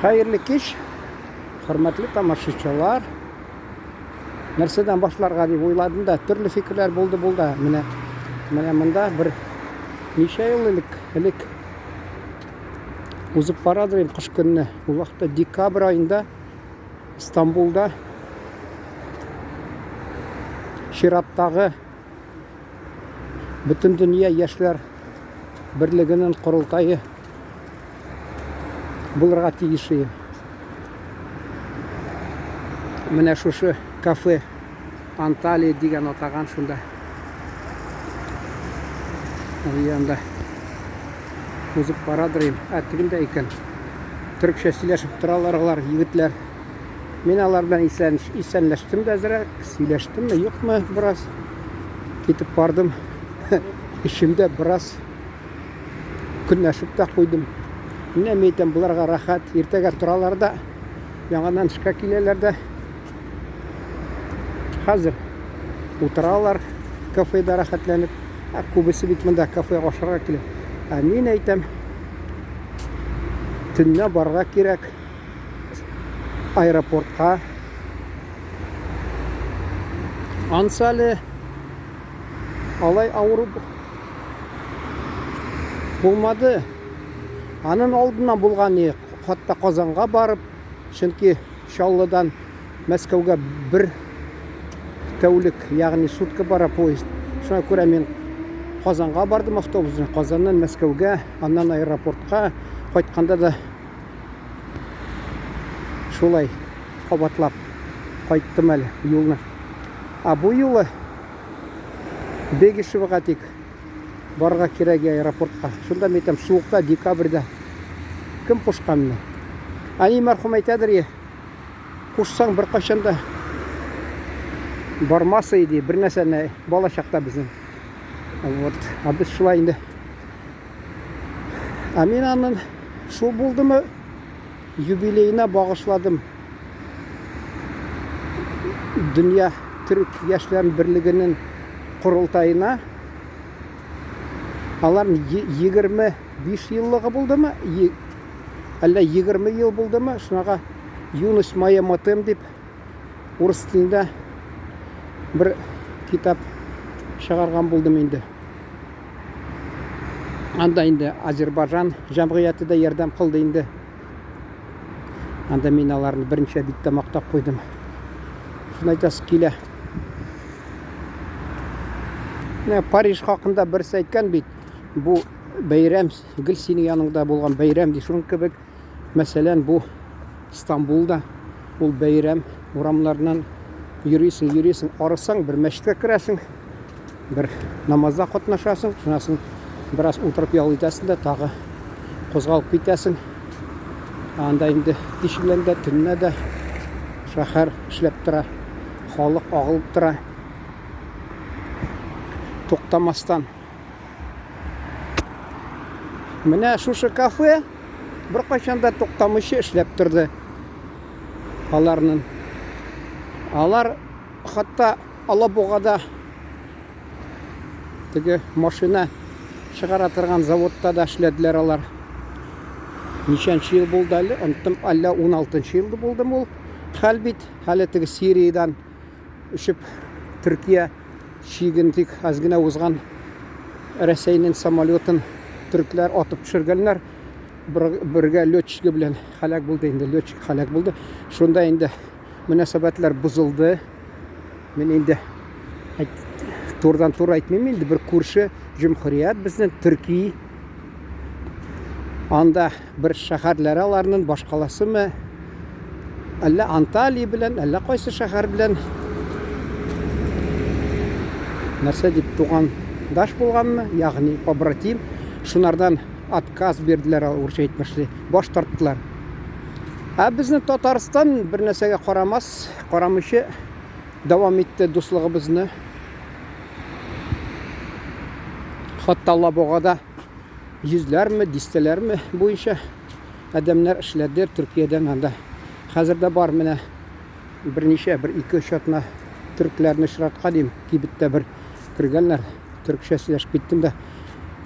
Хәерле кич, хөрмәтле тамашачылар. Нәрсәдән башларга дип уйладым да, төрле фикерләр булды булды. Менә менә монда бер ничә ел элек, элек узып барадыр инде кыш көнне. Ул вакытта декабрь аенда Стамбулда чираттагы Бөтендөнья яшьләр берлегенең корылтае булырга тиеш иде. Менә шушы кафе Анталия дигән атаган шунда. Ул янда узып барадыр инде. Ә тегендә икән. Төркчә сөйләшеп торалар алар, егетләр. Мин алар белән исән, исәнләштем дә әзрәк, сөйләштемме, юкмы, бераз китеп бардым. Эчемдә бераз көнләшеп тә куйдым. Менә мин әйтәм, боларга рәхәт, иртәгә торалар да, яңадан эшкә киләләр дә. Хәзер утыралар кафеда рәхәтләнеп. Ә күбесе бит монда кафега ашарга килә. Ә мин әйтәм, төнлә барырга кирәк аэропортка. Ансы әле алай авыру булмады. Анын алдыннан булган ни, хатта Казанга барып, чөнки Чаллыдан Мәскәүгә бер тәүлек, ягъни сутка бара поезд. Шуңа күрә мин Казанга бардым автобус белән, Казаннан Мәскәүгә, аннан аэропортка кайтканда да шулай кабатлап кайттым әле юлны. Ә бу юлы Бегишевага тик барырга кирәк аэропортка. Шунда мин әйтәм, суыкта, декабрьдә кем кушкан мине? Әни мәрхүм әйтәдер, е, кушсаң беркайчан да бармас иде, бер нәрсәне бала чакта безнең. Вот, а без шулай инде. Ә мин аның шул булдымы юбилеена багышладым. Дөнья төрек яшьләр берлегенең корылтаена алар 25 еллыгы булдымы? Әллә 20 ел булдымы? Шунага Юность моя мотем дип урыс телендә бер китап чыгарган булдым инде. Анда инде Азербайжан җәмгыяте дә ярдәм кылды инде. Анда мин аларны берничә биттә мактап куйдым. Шуны әйтәсе килә. Менә Париж хакында берсе әйткән бит, бу бәйрәм гел синең яныңда булган бәйрәм ди. Шуның кебек, мәсәлән, бу Стамбулда ул бәйрәм урамнарыннан йөрисең, йөрисең, арысаң, бер мәчеткә керәсең, бер намазда катнашасың, шуннан соң бераз утырып ял итәсең дә тагы кузгалып китәсең. Анда инде кич белән дә, төнлә дә шәһәр эшләп тора, халык агылып тора. Туктамастан. Менә шушы кафе беркайчан да туктамыйча эшләп торды. Аларның. Алар хәтта Алабугада теге машина чыгара торган заводта да эшләделәр алар. Ничәнче ел булды әле, оныттым, әллә 16 елда булдымы ул хәл бит. Әле теге Сириядән очып Төркия чиген тик аз генә узган Рәсәйнең самолетын төркләр атып төшергәннәр. Бергә летчигы белән һәлак булды инде, летчик һәлак булды. Шунда инде мөнәсәбәтләр бозылды. Мин инде турыдан туры әйтмим инде, бер күрше җөмһүрият безнең Төрки. Анда бер шәһәрләре аларның башкаласымы? Әллә Анталия белән, әллә кайсы шәһәр белән нәрсә дип тугандаш булганмы, ягъни побратим, шунардан отказ бирделәр, урысча әйтмешли, баш тарттылар. Ә безнең Татарстан бер нәрсәгә карамас, карамыйча дәвам итте дуслыгыбызны. Хатта Алабугада йөзләрме, дистәләрме буенча адәмнәр эшләде Төркиядән анда. Хәзер дә бар менә берничә, бер ике-өч атна төркләрне очраткан идем. Кибеттә бер кергәннәр, төркчә сөйләшеп киттем дә,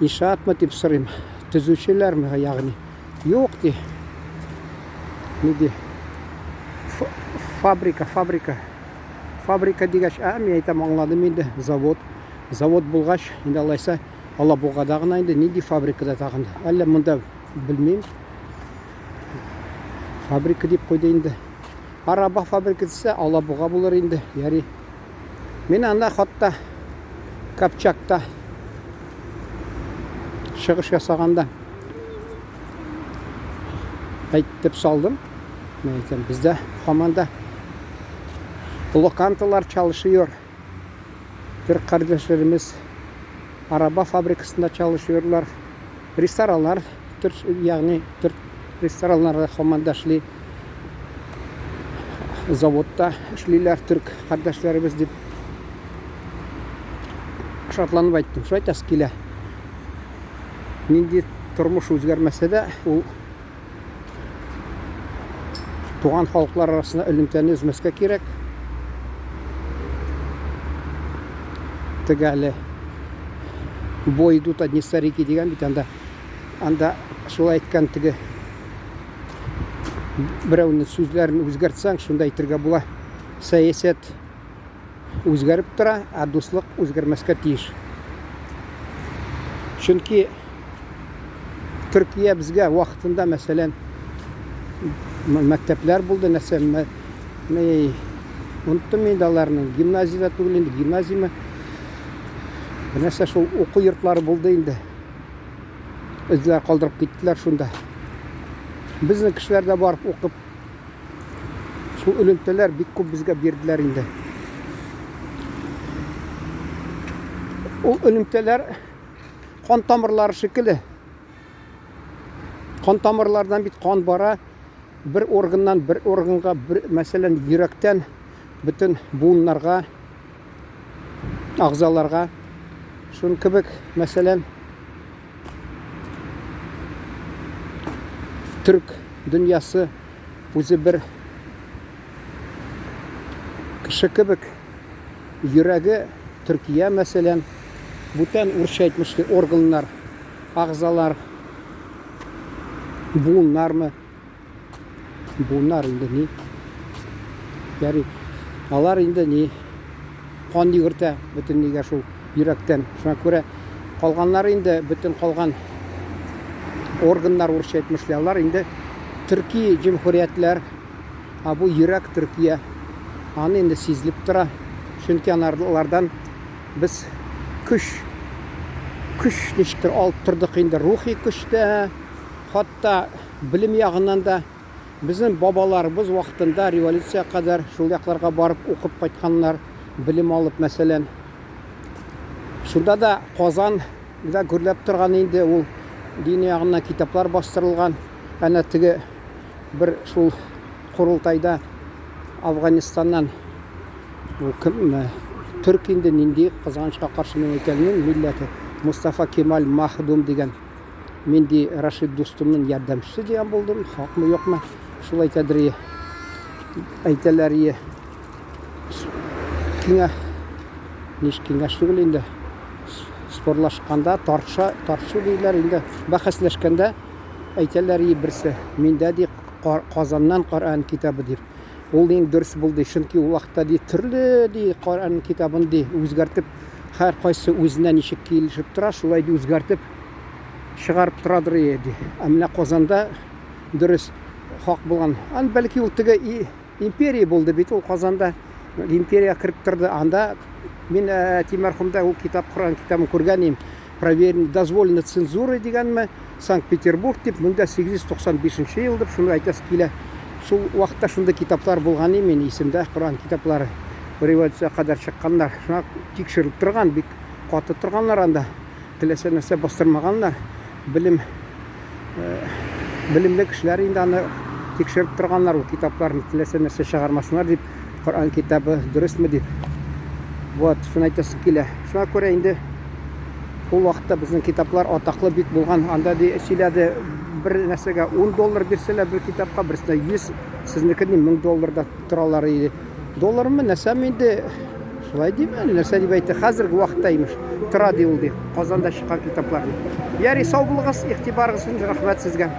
иншаатмы дип сорыйм, төзүчеләрме, ягъни. Юк, ди. Нинди фабрика, фабрика. Фабрика дигәч, ә мин әйтәм, аңладым инде, завод. Завод булгач, инде алайса Алабугада гына инде нинди фабрикада тагын? Әллә монда белмим. Фабрика дип куйды инде. Араба фабрикасы Алабуга булыр инде. Яри. Мин анда хатта Капчакта чыгыш ясаганда әйтеп салдым. Мен әйтәм, бездә һаман да локанталар çalışıyor. Бер кардәшләребез араба фабрикасында çalışıyorlar. Рестораннар, ягъни төрк рестораннарда һаман да эшли. Заводта эшлиләр төрк кардәшләребез дип шатланып әйттем. Шулай әйтәсе килә. Нинди тормыш үзгәрмәсә дә, ул туган халыклар арасында элемтәне өзмәскә кирәк. Теге әле бой идут одни старики дигән бит анда. Анда шулай әйткән теге берәүнең сүзләрен үзгәртсәң, шунда әйтергә була. Сәясәт үзгәреп тора, ә дуслык үзгәрмәскә тиеш. Чөнки Төркия безгә вакытында, мәсәлән, мәктәпләр булды, нәрсә, оныттым инде аларны, гимназия дә түгел инде, гимназияме? Бер нәрсә шул уку йортлары булды инде. Эзләр калдырып киттеләр шунда. Безнең кешеләр дә барып укып, шул элемтәләр бик күп безгә бирделәр инде. Ул элемтәләр кан тамырлары шикелле. Кан тамырлардан бит кан бара бер органнан бер органга, бер, мәсәлән, йөрәктән бөтен буыннарга, агзаларга. Шуның кебек, мәсәлән, төрк дөньясы үзе бер кеше кебек йөрәге Төркия, мәсәлән, бүтән урысча әйтмешли органнар, агзалар, буыннармы? Буыннар инде ни? Яри, алар инде ни? Кан йөгертә бөтен нигә шул йөрәктән. Шуңа күрә калганнары инде бөтен калган органнар урысча әйтмешли, алар инде төрки җөмһүриятләр, ә бу йөрәк Төркия. Аны инде сизелеп тора. Чөнки алардан без көч көч ничектер алып тордык инде рухи көч тә, хатта белем ягыннан да. Безнең бабаларыбыз вакытында революция кадәр шул якларга барып укып кайтканнар, белем алып, мәсәлән. Шунда да Казан да гөрләп торган инде ул дин ягыннан китаплар бастырылган. Әнә теге бер шул корылтайда Афганистаннан ул кем төрк инде нинди кызганычка каршы мин әйтә алмыйм милләте Мустафа Кемаль Махдум дигән Мин ди Рашид дустымның ярдәмчесе дигән булдым, хакмы юкмы, шул әйтәдер ие. Әйтәләр ие. Киңә ниш киңәш түгел инде. Спорлашканда, тартша, тартшу диләр инде. Бәхәсләшкәндә әйтәләр ие берсе. Миндә ди Казаннан Коръән китабы дип. Ул иң дөрес булды, чөнки ул вакытта ди төрле ди Коръән китабын ди үзгәртеп, һәр кайсы үзенә ничек килешеп тора, шулай ди үзгәртеп чыгарып торадыр иде. Ә менә Казанда дөрес хак булган. Ан бәлки ул теге империя булды бит ул Казанда империя кереп торды. Анда мин әти мәрхүмдә ул китап Коръән китабын күргән идем. Проверен дозволена цензура дигәнме? Санкт-Петербург дип 1895 ел дип шуны әйтәсе килә. Шул вакытта шундый китаплар булган иде мин исемдә Коръән китаплары революция кадәр чыкканнар. Шуңа тикшерелеп торган, бик каты торганнар анда. Теләсә нәрсә бастырмаганнар. Белем белемле кешеләр инде аны тикшереп торганнар ул китапларны теләсә нәрсә чыгармасыннар дип, Коръән китабы дөресме дип. Вот, шуны әйтәсем килә. Шуңа күрә инде ул вакытта безнең китаплар атаклы бик булган. Анда ди сөйләде бер нәрсәгә 10 доллар бирсәләр бер китапка, берсенә 100, сезнеке ди 1000 долларда торалар иде. Доллармы, нәрсәме инде? Шулай дим әле, нәрсә дип әйтте? Хәзерге вакытта имеш. Тора ди ул ди. Казанда чыккан китаплар. Яри, сау булыгыз, игътибарыгыз өчен рәхмәт сезгә.